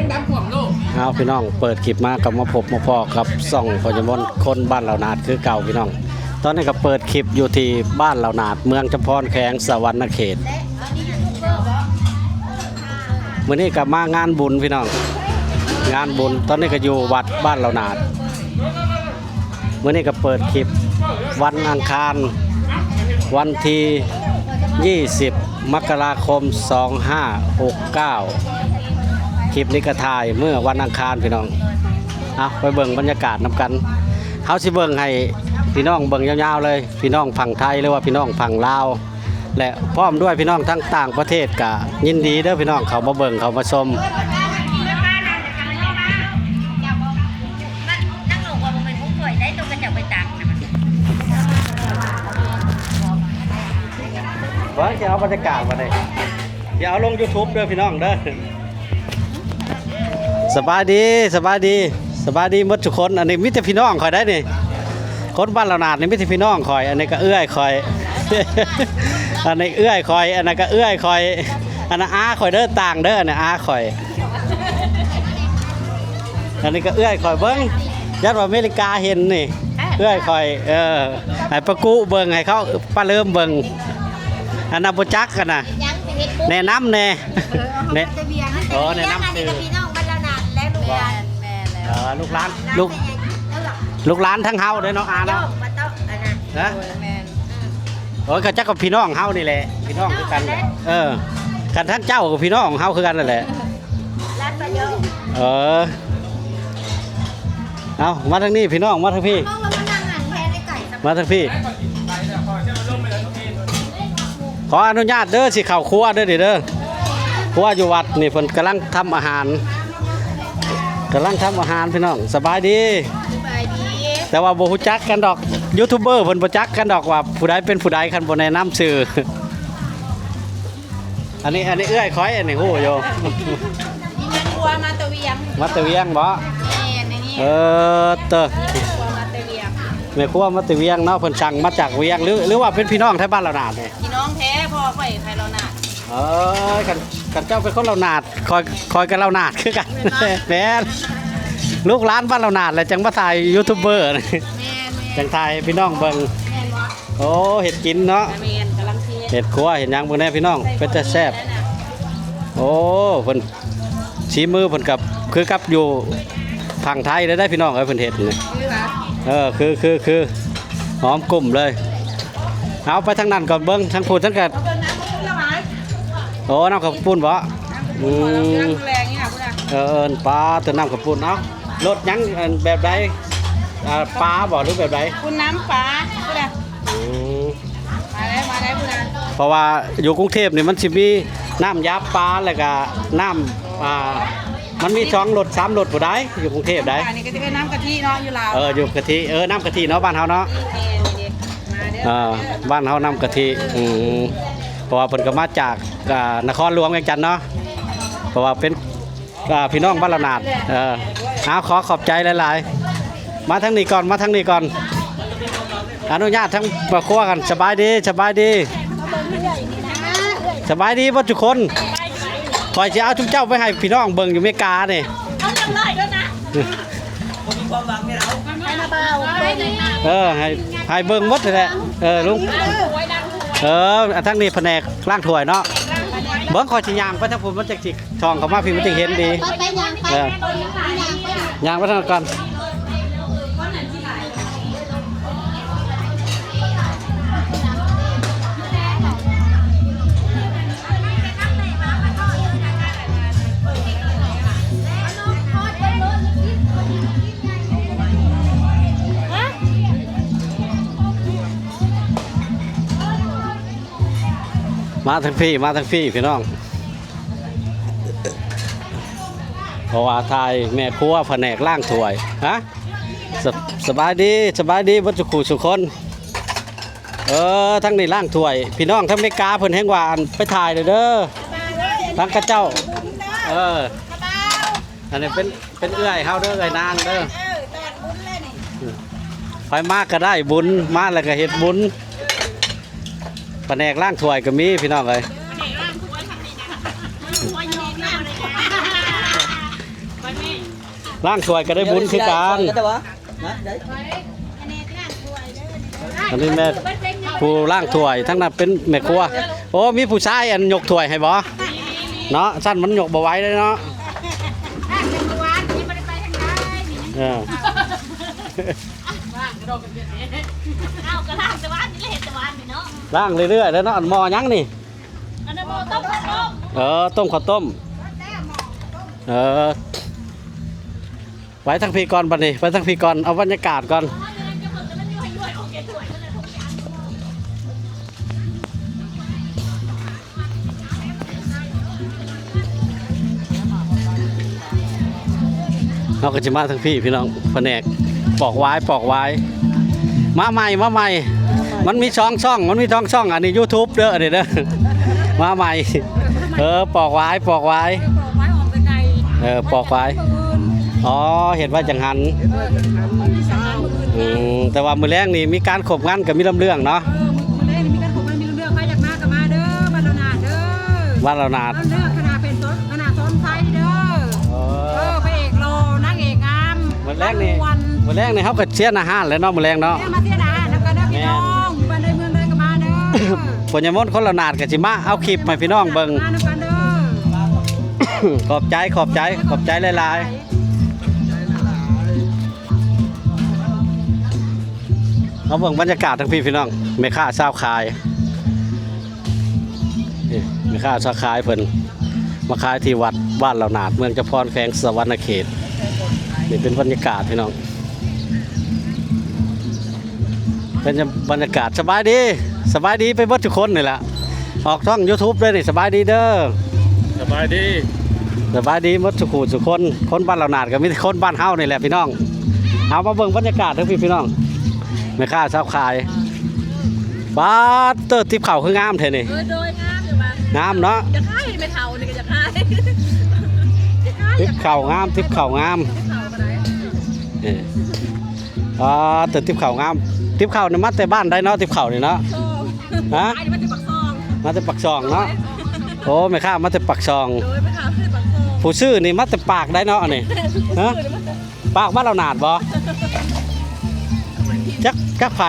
ເອົາ ພີ່ນ້ອງ ເປີດຄລິບມາກໍມາພົບມາພໍ້ກັບຊ່ອງພໍ່ໃຫຍ່ມົນ ຄົນບ້ານເຫຼົ່າໜາດຄືເກົ່າ ພີ່ນ້ອງ. ຕອນນີ້ກໍເປີດຄລິບຢູ່ທີ່ບ້ານເຫຼົ່າໜາດ ເມືອງຈຳພອນ ແຂວງສະຫວັນນະເຂດ. ມື້ນີ້ກໍມາງານບຸນ ພີ່ນ້ອງ ງານບຸນ. ຕອນນີ້ກໍຢູ່ວັດບ້ານເຫຼົ່າໜາດ. ມື້ນີ້ກໍເປີດຄລິບວັນອັງຄານ ວັນທີຊາວ ມັກກະລາຄົມ ສອງຫ້າຫົກເກົ້າ ຄລິບນີ້ກໍຖ່າຍເມື່ອວັນອັງຄານ ພີ່ນ້ອງ. ເອົາ ໄປເບິ່ງບັນຍາກາດນຳກັນ. ເຮົາຊິເບິ່ງໃຫ້ພີ່ນ້ອງເບິ່ງຍາວໆເລີຍ ພີ່ນ້ອງຝັ່ງໄທ ຫຼືວ່າພີ່ນ້ອງຝັ່ງລາວ ແລະ ພ້ອມດ້ວຍພີ່ນ້ອງທາງຕ່າງປະເທດ ກະຍິນດີເດີພີ່ນ້ອງ ເຂົ້າມາເບິ່ງເຂົ້າມາຊົມ. ເບິ່ງຊິເອົາບັນຍາກາດບັດນີ້ ຊິເອົາລົງຢູທູບເດີພີ່ນ້ອງເດີ. ສະບາຍດີ ສະບາຍດີ ສະບາຍດີໝົດທຸກຄົນ. ອັນນີ້ມີແຕ່ພີ່ນ້ອງຂ້ອຍໄດ໋ນີ້ ຄົນບ້ານເຫຼົ່າໜາດນີ້ມີແຕ່ພີ່ນ້ອງຂ້ອຍ. ອັນນີ້ກໍເອື້ອຍຂ້ອຍ ອັນນີ້ເອື້ອຍຂ້ອຍ ອັນນັ້ນກໍເອື້ອຍຂ້ອຍ ອັນນັ້ນອາຂ້ອຍເດີ ຕ່າງເດີ ອັນນີ້ອາຂ້ອຍ ອັນນີ້ກໍເອື້ອຍຂ້ອຍ. ເບິ່ງ ຢ້ານວ່າອາເມລິກາເຫັນນີ້ ເອື້ອຍຂ້ອຍ. ເອີ ໃຫ້ປາກຸເບິ່ງ ໃຫ້ເຂົາປາເລີມເບິ່ງ. ອັນນັ້ນບໍ່ຈັກ ອັນນະ ແນະນຳແດ່ ເອີ ແນະ ແນະນຳຊື່ ພີ່ນ້ອງບ້ານລາວນາ ແລະ ລູກຫຼານ ເອີ ລູກຫຼານ ລູກ ລູກຫຼານທັງເຮົາເດ້ເນາະ ອາເນາະ ຮະ ໂອ້ຍ ກໍຈັກກັບພີ່ນ້ອງເຮົານີ້ແຫຼະ ພີ່ນ້ອງຄືກັນແຫຼະ. ເອີ ຄັນທັງເຈົ້າກໍພີ່ນ້ອງເຮົາຄືກັນນັ້ນແຫຼະ. ເອີ ເອົາ ມາທາງນີ້ພີ່ນ້ອງ ມາທາງພີ້ ມາທາງພີ້. ຂໍອະນຸຍາດເດີ ຊິເຂົ້າຄົວເດີນີ້ເດີ. ຄົວຢູ່ວັດນີ້ ເພິ່ນກຳລັງທຳອາຫານ ກຳລັງທຳອາຫານພີ່ນ້ອງ. ສະບາຍດີ ສະບາຍດີ. ແຕ່ວ່າບໍ່ຮູ້ຈັກກັນດອກ ຢູທູບເບີເພິ່ນບໍ່ຈັກກັນດອກວ່າຜູ້ໃດເປັນຜູ້ໃດ ຄັນບໍ່ແນະນຳຊື່. ອັນນີ້ ອັນນີ້ເອື້ອຍຂ້ອຍ ອັນນີ້ຮູ້ຢູ່. ນີ້ແມ່ຄົວມາແຕ່ວຽງ ມາແຕ່ວຽງບໍ? ແມ່ນ ນີ້ ເອີ ເຕີ ແມ່ຄົວມາແຕ່ວຽງ ແມ່ຄົວມາແຕ່ວຽງເນາະ. ເພິ່ນສັ່ງມາຈາກວຽງ ຫຼື ຫຼືວ່າເປັນພີ່ນ້ອງໄທບ້ານເຫຼົ່າໜາດນີ້? ພີ່ນ້ອງແທ້ ພໍ່ຂ້ອຍໄທເຫຼົ່າໜາດ. ເອີ ຄັນ ຄັນເຈົ້າເປັນຄົນເຫຼົ່າໜາດ ຂ້ອຍ ຂ້ອຍກໍເຫຼົ່າໜາດຄືກັນ. ແມ່ນ ແມ່ນ ລູກຫຼານບ້ານເຫຼົ່າໜາດແຫຼະ ຈັ່ງມາຖ່າຍຢູທູບເບີ ແມ່ນໆ ຈັ່ງຖ່າຍໃຫ້ພີ່ນ້ອງເບິ່ງ. ແມ່ນບໍ່? ໂອ້ ເຮັດກິນເນາະ ແມ່ນ ກຳລັງຊິເຮັດ ເຮັດຄົວເຮັດຫຍັງເບິ່ງແດ່ພີ່ນ້ອງ ເປັນຕາແຊບ. ໂອ້ ເພິ່ນ ສີມືເພິ່ນກັບຄືກັບຢູ່ຝັ່ງໄທເລີຍໄດ໋ພີ່ນ້ອງເອີຍ ເພິ່ນເຮັດນີ້. ຄືຫວາ? ເອີ ຄື ຄື ຄື ຫອມກຸ້ມເລີຍ. ເອົາໄປທາງນັ້ນກ່ອນ ເບິ່ງທາງພຸ້ນ ທາງກະ ໂອ້ ນ້ຳເຂົ້າປຸ້ນບໍ? ອືມ ເອີ ເອີ້ນປາແຕ່ນ້ຳເຂົ້າປຸ້ນ. ເອົາ ລົດຫຍັງ ອັນແບບໃດ? ອ່າ ປາບໍ ຫຼືແບບໃດ? ປຸ້ນນ້ຳປາ ອືມ ມາແລ້ວ ມາແລ້ວພຸ້ນນະ. ເພາະວ່າຢູ່ກຸງເທບນີ້ມັນຊິມີນ້ຳຢາປາ ແລ້ວກະນ້ຳ ອ່າ ມັນມີສອງລົດສາມລົດພຸ້ນໃດ໋ ຢູ່ກຸງເທບໃດ໋. ອັນນີ້ກໍຈະເອີ້ນນ້ຳກະທິເນາະ ຢູ່ລາວ ເອີ ຢູ່ກະທິ ເອີ ນ້ຳກະທິເນາະ ບ້ານເຮົາເນາະ. ແມ່ນ ນີ້ເດ້ ມາເດີ ອ່າ ບ້ານເຮົານ້ຳກະທິ. ອືມ ເພາະວ່າເພິ່ນກໍມາຈາກ ອ່າ ນະຄອນຫຼວງວຽງຈັນເນາະ ເພາະວ່າເປັນ ອ່າ ພີ່ນ້ອງບ້ານລະໜາດ. ເອີ ເອົາ ຂໍຂອບໃຈຫຼາຍໆ. ມາທາງນີ້ກ່ອນ ມາທາງນີ້ກ່ອນ ອະນຸຍາດທາງຄອບຄົວກັນ. ສະບາຍດີ ສະບາຍດີ ສະບາຍດີເບິດທຸກຄົນ. ຂ້ອຍຊິເອົາຊຸມເຈົ້າໄປໃຫ້ພີ່ນ້ອງເບິ່ງຢູ່ເມການີ້. ເອີ ໃຫ້ ໃຫ້ເບິ່ງໝົດຫັ້ນແຫຼະ. ເອີ ລຸງ ເອີ ທາງນີ້ພະແນກລ້າງຖ້ວຍເນາະ. ເບິ່ງ ຂ້ອຍຊິຍ່າງໄປທາງພຸ້ນ ມັນຈັກຊິ ຊ່ອງເຂົ້າມາພີ້ມັນຈຶ່ງເຫັນດີ. ໄປ ໄປຍ່າງໄປ ເອີ ຍ່າງໄປ ຍ່າງໄປທາງນັ້ນກ່ອນ. ມາທາງພີ້ ມາທາງພີ້ພີ່ນ້ອງ. ເພາະວ່າຖ່າຍແມ່ຄົວພະແນກລ້າງຖ້ວຍ. ຮະ ສະ ສະບາຍດີ ສະບາຍດີເບິດສູ່ຄູ່ສູ່ຄົນ. ເອີ ທາງນີ້ລ້າງຖ້ວຍ. ພີ່ນ້ອງທາງເມກາເພິ່ນແຮ່ງວ່າ ອັນ ໄປຖ່າຍເດີ ທາງເຂົາເຈົ້າ. ເອີ ອັນນີ້ເປັນ ເປັນເອື້ອຍເຮົາເດີ ເອື້ອຍນາງເດີ. ໃຜມາກໍໄດ້ບຸນ ມາແລ້ວກໍເຮັດບຸນ. ພະແນກລ້າງຖ້ວຍກໍມີພີ່ນ້ອງເອີຍ. ພະແນກລ້າງຖ້ວຍທາງນີ້ນະ ມັນຫົວຍອກນ້ຳ. ລ້າງຖ້ວຍກໍໄດ້ບຸນຄືກັນ. ອັນນີ້ແມ່ຜູ້ລ້າງຖ້ວຍ ທາງນັ້ນເປັນແມ່ຄົວ. ໂອ້ ມີຜູ້ຊາຍອັນຍົກຖ້ວຍໃຫ້ບໍ່ເນາະ? ຊັ້ນມັນຍົກບໍ່ໄຫວເດ້ເນາະ. ເອີ ອ້າວ ກໍລ້າງແຕ່ວານນີ້ແຫຼະ ເຮັດແຕ່ວານນີ້ເນາະ. ລ້າງເລື້ອຍໆແລ້ວເນາະ. ອັນໝໍ້ຫຍັງນີ້? ອັນນັ້ນໝໍ້ຕົ້ມເຂົ້າຕົ້ມ. ເອີ ຕົ້ມເຂົ້າຕົ້ມ. ເອີ ໄປທາງພີ້ກ່ອນບັດນີ້ ໄປທາງພີ້ກ່ອນ ເອົາບັນຍາກາດກ່ອນ. ເຮົາກໍຊິມາທາງພີ້ພີ່ນ້ອງ ພະແນກປອກຫວາຍ ປອກຫວາຍ. ມາໃໝ່ ມາໃໝ່ ມັນມີສອງຊ່ອງ ມັນມີສອງຊ່ອງ. ອັນນີ້ຢູທູບເດີ ອັນນີ້ເດີ ມາໃໝ່. ເອີ ປອກຫວາຍ ປອກຫວາຍ. ເອີ ປອກຫວາຍ. ອໍ ເຮັດໄວ້ຈັງຫັນ. ອືມ ແຕ່ວ່າມື້ແລງນີ້ມີການຄົບງັນກໍມີລຳເລື່ອງເນາະ. ເອີ ມື້ແລງນີ້ມີການຄົບງັນມີລຳເລື່ອງ. ໃຜຢາກມາກໍມາເດີ ບ້ານລາວນາດເດີ ບ້ານລາວນາດ. ເອີ ຄະນະເປັນຕົ້ນ ຄະນະສອນໄຊເດີ. ເອີ ເອີ ພະເອກຫຼໍ່ ນາງເອກງາມ. ມື້ແລງນີ້ ມື້ແລງນີ້ເຮົາກໍສຽນອາຫານແລ້ວເນາະ ມື້ແລງເນາະ. ມາສຽນອາຫານນຳກັນເດີພີ່ນ້ອງ. ບ້ານໃດເມືອງໃດກໍມາເດີ. ພໍ່ໃຫຍ່ມົນຄົນລາວນາດກໍຊິມາເອົາຄລິບໃຫ້ພີ່ນ້ອງເບິ່ງ. ມານຳກັນເດີ. ຂອບໃຈ ຂອບໃຈ ຂອບໃຈຫຼາຍໆ. ເຮົາເບິ່ງບັນຍາກາດທາງພີ້ພີ່ນ້ອງ ແມ່ຄ້າຊາວຂາຍ. ນີ້ແມ່ຄ້າຊາວຂາຍເພິ່ນມາຂາຍທີ່ວັດບ້ານລາວນາດ ເມືອງຈຳພອນ ແຂວງສະຫວັນນະເຂດ. ນີ້ເປັນບັນຍາກາດພີ່ນ້ອງ ເປັນບັນຍາກາດ. ສະບາຍດີ ສະບາຍດີໄປເບິດທຸກຄົນນີ້ແຫຼະ. ອອກຊ່ອງຢູທູບເດີນີ້. ສະບາຍດີເດີ. ສະບາຍດີ ສະບາຍດີໝົດທຸກຜູ້ທຸກຄົນ. ຄົນບ້ານລາວນາດກໍມີແຕ່ຄົນບ້ານເຮົານີ້ແຫຼະພີ່ນ້ອງ. ເອົາມາເບິ່ງບັນຍາກາດເດີພີ່ ພີ່ນ້ອງ ແມ່ຄ້າຊາວຂາຍ. ປາດເຕີ ຕິບເຂົ້າຄືງາມແທ້ນີ້. ເອີ ໂດຍ ງາມຢູ່ວ່າ ງາມເນາະ. ຢາກຂາຍ ແມ່ເຖົ້ານີ້ກໍຢາກຂາຍ ຢາກຂາຍ. ຕິບເຂົ້າງາມ ຕິບເຂົ້າງາມ. ຕິບເຂົ້າກໍໄດ້. ເອີ ປາດເຕີ ຕິບເຂົ້າງາມ. ຕິບເຂົ້ານີ້ມາແຕ່ບ້ານໃດເນາະ ຕິບເຂົ້ານີ້ເນາະ? ຮະ? ມາແຕ່ປາກຊ່ອງ ມາແຕ່ປາກຊ່ອງເນາະ. ໂດຍ ໂອ້ ແມ່ຄ້າມາແຕ່ປາກຊ່ອງ. ໂດຍ ແມ່ຄ້າມາແຕ່ປາກຊ່ອງ. ຜູ້ຊື້ນີ້ມາແຕ່ປາກໃດເນາະອັນນີ້? ຮະ? ປາກບ້ານລາວນາດບໍ່? ຈັກ ຈັກໃຜ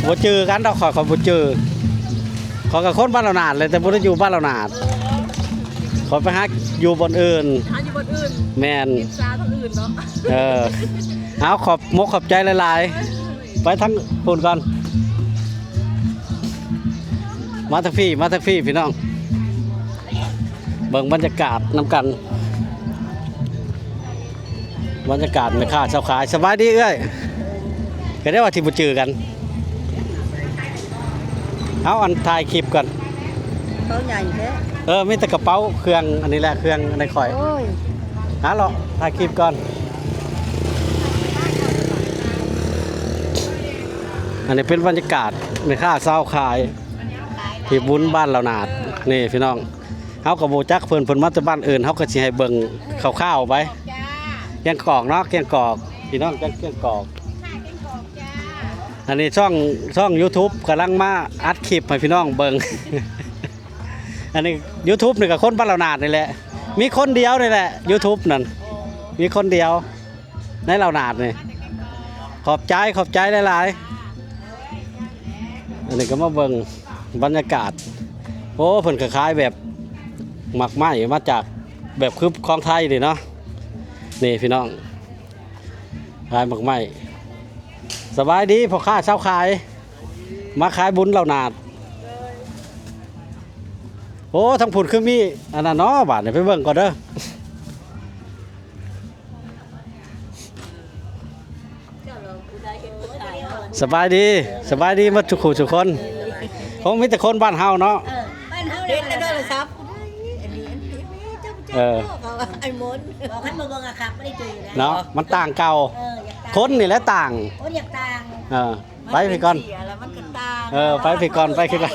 ບໍ່ຈື່ກັນດອກ. ຂ້ອຍ ຂ້ອຍບໍ່ຈື່. ຂ້ອຍກໍຄົນບ້ານລາວນາດແຫຼະ ແຕ່ບໍ່ໄດ້ຢູ່ບ້ານລາວນາດ. ຂ້ອຍໄປຫາຢູ່ບ່ອນອື່ນ. ຫາຢູ່ບ່ອນອື່ນ. ແມ່ນ. ອິດສາທາງອື່ນເນາະ. ເອີ ເອົາ ຂອບມົກຂອບໃຈຫຼາຍໆ. ໄປທາງພຸ້ນກ່ອນ. ມາທາງພີ້ ມາທາງພີ້ພີ່ນ້ອງ. ເບິ່ງບັນຍາກາດນຳກັນ ບັນຍາກາດແມ່ຄ້າຊາວຂາຍ. ສະບາຍດີເອື້ອຍ. ກໍໄດ້ວ່າທີ່ບໍ່ຈື່ກັນ. ເອົາ ອັນ ຖ່າຍຄລິບກ່ອນ. ເປົາໃຫຍ່ແທ້. ເອີ ມີແຕ່ກະເປົາ ເຄື່ອງອັນນີ້ແຫຼະ ເຄື່ອງໃນຂ້ອຍ. ໂອ້ຍ ຫາເລາະຖ່າຍຄລິບກ່ອນ. ອັນນີ້ເປັນບັນຍາກາດແມ່ຄ້າຊາວຂາຍ ທີ່ບຸນບ້ານລາວນາດນີ້ພີ່ນ້ອງ. ເຮົາກໍບໍ່ຮູ້ຈັກເພິ່ນ ເພິ່ນມາແຕ່ບ້ານອື່ນ ເຮົາກໍຊິໃຫ້ເບິ່ງຄ່າວໆໄປ. ແກງກອກເນາະ ແກງກອກ ພີ່ນ້ອງ ແກງກອກ. ອັນນີ້ຊ່ອງ ຊ່ອງຢູທູບກຳລັງມາອັດຄລິບໃຫ້ພີ່ນ້ອງເບິ່ງ. ອັນນີ້ຢູທູບນີ້ກໍຄົນບ້ານລາວນາດນີ້ແຫຼະ ມີຄົນດຽວນີ້ແຫຼະ ຢູທູບນັ້ນ ມີຄົນດຽວໃນລາວນາດນີ້. ຂອບໃຈ ຂອບໃຈຫຼາຍໆ. ອັນນີ້ກໍມາເບິ່ງບັນຍາກາດ. ໂອ້ ເພິ່ນກໍຂາຍແບບໝາກໄມ້ມາຈາກ ແບບຄືຂອງໄທນີ້ເນາະ. ນີ້ພີ່ນ້ອງ ຂາຍໝາກໄມ້. ສະບາຍດີພໍ່ຄ້າຊາວຂາຍ ມາຂາຍບຸນລາວນາດ. ໂອ້ ທາງພຸ້ນຄືມີອັນນັ້ນເນາະ. ບາດນີ້ໄປເບິ່ງກ່ອນເດີ. ສະບາຍດີ ສະບາຍດີໝົດທຸກຜູ້ທຸກຄົນ. ຄົງມີແຕ່ຄົນບ້ານເຮົາເນາະ. ເອີ ບ້ານເຮົາເຫັນໃນໂທລະສັບ. ເອີ ເຂົາວ່າໄອ້ມົນ ບອກໃຫ້ມາເບິ່ງອາຄັກ ບໍ່ໄດ້ເຈີນະ ເນາະ ມັນຕ່າງເກົ່າ. ເອີ ຢາກຕ່າງ ຄົນນີ້ແຫຼະຕ່າງ ຄົນຢາກຕ່າງ. ເອີ ໄປພີ້ກ່ອນ. ເອີ ໄປພີ້ກ່ອນ ໄປພີ້ກ່ອນ.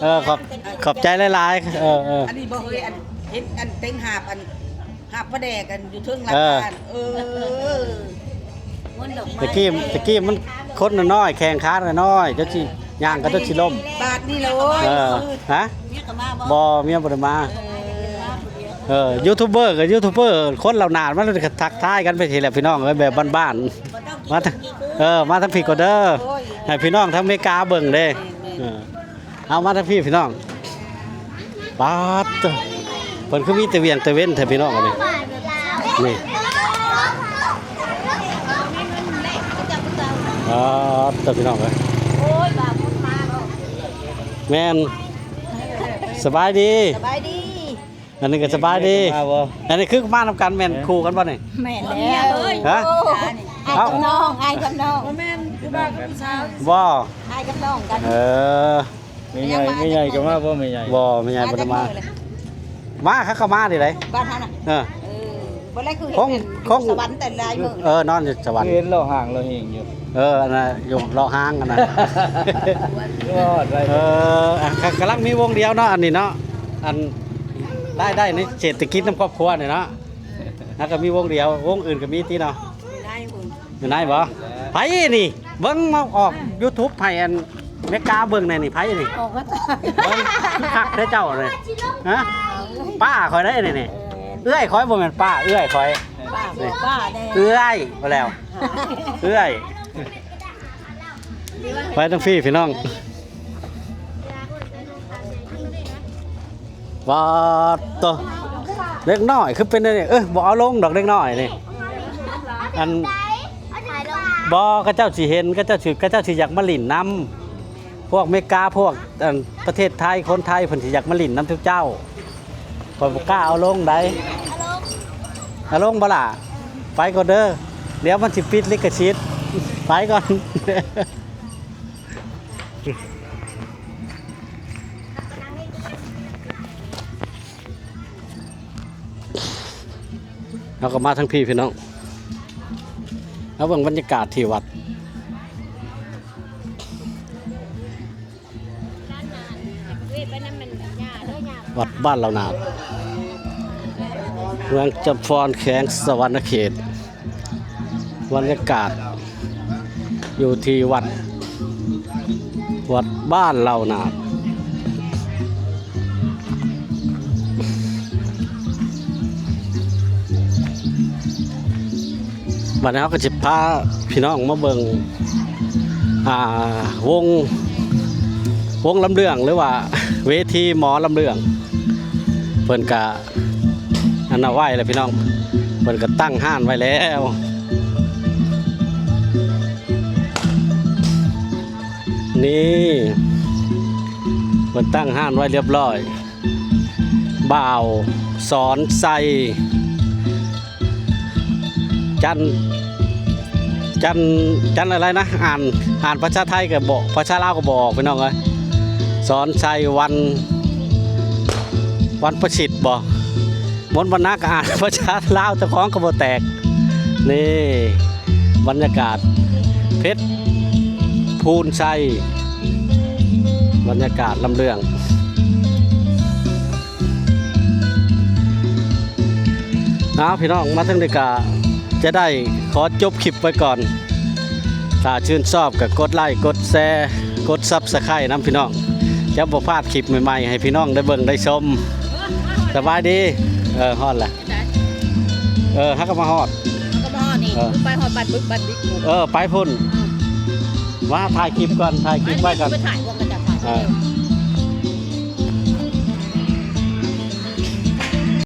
ເອີ ຂອບ ຂອບໃຈຫຼາຍໆ. ເອີ ເອີ ອັນນີ້ບໍ່ເຄີຍ ອັນ ເຫັນອັນເຕັງຫາບ ອັນຫາບປາແດກ ອັນຢູ່ເທິງຫຼັງ ເອີ ບ້ານ. ເອີ ຕະກີ້ ຕະກີ້ມັນຄົນນ້ອຍໆ ແຂງຂານ້ອຍໆ ເຈົ້າຊິຍ່າງກໍເຈົ້າຊິລົ້ມ. ບາດນີ້ລະ ໂອ້ຍ ເອີ ຮະ ເມຍກໍມາບໍ່? ບໍ່ ເມຍບໍ່ໄດ້ມາ. ເອີ ເອີ ຢູທູບເບີກໍຢູທູບເບີ ຄົນລາວນານ ມັນກໍທັກທາຍກັນໄປຊີ້ແຫຼະພີ່ນ້ອງເອີຍ ແບບບ້ານໆ ມາທາງ ເອີ ມາທາງພີ້ກ່ອນເດີ ໃຫ້ພີ່ນ້ອງທາງເມກາເບິ່ງເດ້ ເອີ ເອົາມາທາງພີ້ພີ່ນ້ອງ ປາດໂທ້ ເພິ່ນຄືມີແຕ່ວຽງແຕ່ເວັນແທ້ພີ່ນ້ອງ ອັນນີ້ ນີ້ ປາດໂທ້ ພີ່ນ້ອງເອີຍ ໂອ້ຍ ບ່າວບຸນມາບໍ່ ແມ່ນ ສະບາຍດີ ສະບາຍດີ ອັນນີ້ກໍສະບາຍດີ ມາບໍ່ ອັນນີ້ຄືມານຳກັນແມ່ນ ເອີ ຄູ່ກັນບໍ່ນີ້ ແມ່ນແລ້ວ ຮະ ອ້າຍກັບນ້ອງ ອ້າຍກັບນ້ອງ ບໍ່ແມ່ນຜູ້ບ່າວກັບຜູ້ສາວ ບໍ່ ອ້າຍກັບນ້ອງກັນ ເອີ ແມ່ໃຫຍ່ ແມ່ໃຫຍ່ກໍມາບໍ່ ແມ່ໃຫຍ່ ບໍ່ ແມ່ໃຫຍ່ບໍ່ໄດ້ມາ ມາ ເຂົາກໍມານີ້ໃດ໋ ບ້ານເຮົານະ ເອີ ເອີ ບໍ່ແລະຄືເຫັນ ຄົງ ຢູ່ສະຫວັນແຕ່ຫຼາຍມື້ ເອີ ນອນຢູ່ສະຫວັນ ເຫັນເລາະຮ່າງເລາະຫີງຢູ່ ເອີ ອັນນັ້ນຢູ່ເລາະຮ່າງ ອັນນັ້ນ ຮອດໄປ ເອີ ອ່ະ ກຳລັງມີວົງດຽວເນາະ ອັນນີ້ເນາະ ອັນ ລາຍໄດ້ໃນເສດຖະກິດນຳຄອບຄົວນີ້ເນາະ ແລ້ວກໍມີວົງດຽວ ວົງອື່ນກໍມີຕິເນາະ ຢູ່ໃນບໍ່ ໃຜນີ້ ເບິ່ງມາອອກຢູທູບໃຫ້ອັນເມກາເບິ່ງແດ່ນີ້ ໃຜນີ້ ອອກມາຕາຍ ເບິ່ງຄັກແທ້ເຈົ້ານີ້ ຮະ ປ້າຂ້ອຍໄດ໋ນີ້ ເອີ ເອື້ອຍຂ້ອຍ ບໍ່ແມ່ນປ້າ ເອື້ອຍຂ້ອຍ ປ້າ ນີ້ ປ້າແດ່ ເອື້ອຍ ບໍ່ແລ້ວ ເອື້ອຍ ໄປທາງພີ້ພີ່ນ້ອງ ປາດໂທ້ ເດັກນ້ອຍຄືເປັນແນວນີ້ ເອີ ບໍ່ເອົາລົງດອກເດັກນ້ອຍນີ້ ອັນ ບໍ່ ເຂົາເຈົ້າຊິເຫັນ ເຂົາເຈົ້າຊິ ເຂົາເຈົ້າຊິຢາກມາຫຼິ້ນນຳ ພວກເມກາ ພວກ ອັນ ປະເທດໄທ ຄົນໄທເພິ່ນຊິຢາກມາຫຼິ້ນນຳທຸກເຈົ້າ ຂ້ອຍບໍ່ກ້າເອົາລົງໃດ ເອົາລົງບໍ່ລະ ໄປກ່ອນເດີ ດຽວມັນຊິປິດລິຂະສິດ ໄປກ່ອນ. ເຮົາກໍມາທາງພີ້ພີ່ນ້ອງ ມາເບິ່ງບັນຍາກາດທີ່ວັດ ວັດບ້ານເຫຼົ່າໜາດ ເມືອງຈຳພອນ ແຂວງສະຫວັນນະເຂດ. ບັນຍາກາດຢູ່ທີ່ວັດ ວັດບ້ານເຫຼົ່າໜາດ ບັດນີ້ເຮົາກໍຊິພາພີ່ນ້ອງມາເບິ່ງ ອ່າ ວົງ ວົງລຳເລື່ອງ ຫຼືວ່າເວທີໝໍລຳເລື່ອງ ເພິ່ນກະ ອັນນັ້ນໄວ້ແລ້ວພີ່ນ້ອງ ເພິ່ນກໍຕັ້ງຮ້ານໄວ້ແລ້ວ ນີ້ ເພິ່ນຕັ້ງຮ້ານໄວ້ລຽບລ້ອຍ ບ່າວສອນໄຊ ຈັນ ຈັນ ຈັນອະໄລນະ ອ່ານ ອ່ານພາສາໄທກໍບໍ່ ພາສາລາວກໍບໍ່ອອກ ພີ່ນ້ອງເອີຍ ສອນໄຊ ວັນ ວັນປະສິດບໍ່ ມົນວັນນາກໍອ່ານພາສາລາວເຈົ້າຂອງກໍບໍ່ແຕກ ນີ້ ບັນຍາກາດເພັດພູນໄຊ ບັນຍາກາດລຳເລື່ອງ. ເອົາ ພີ່ນ້ອງ ມາເຖິງນີ້ກະຈະໄດ້ຂໍຈົບຄລິບໄວ້ກ່ອນ ຖ້າຊື່ນຊອບກໍກົດໄລ້ ກົດແຊ ກົດຊັບສະໄຄນຳພີ່ນ້ອງ ຈະບໍ່ພາດຄລິບໃໝ່ໆໃຫ້ພີ່ນ້ອງໄດ້ເບິ່ງໄດ້ຊົມ. ສະບາຍດີ ເອີ ຮອດແລ້ວ ເອີ ເຮົາກໍມາຮອດ ເຮົາກໍມາຮອດນີ້ ເອີ ໄປຮອດບ້ານບຶກ ບ້ານບຶກ ເອີ ໄປພຸ້ນ ອືມ ມາຖ່າຍຄລິບກ່ອນ ຖ່າຍຄລິບໄວ້ກ່ອນ ໄປຖ່າຍພວກກະເຈົ້າ ເອີ.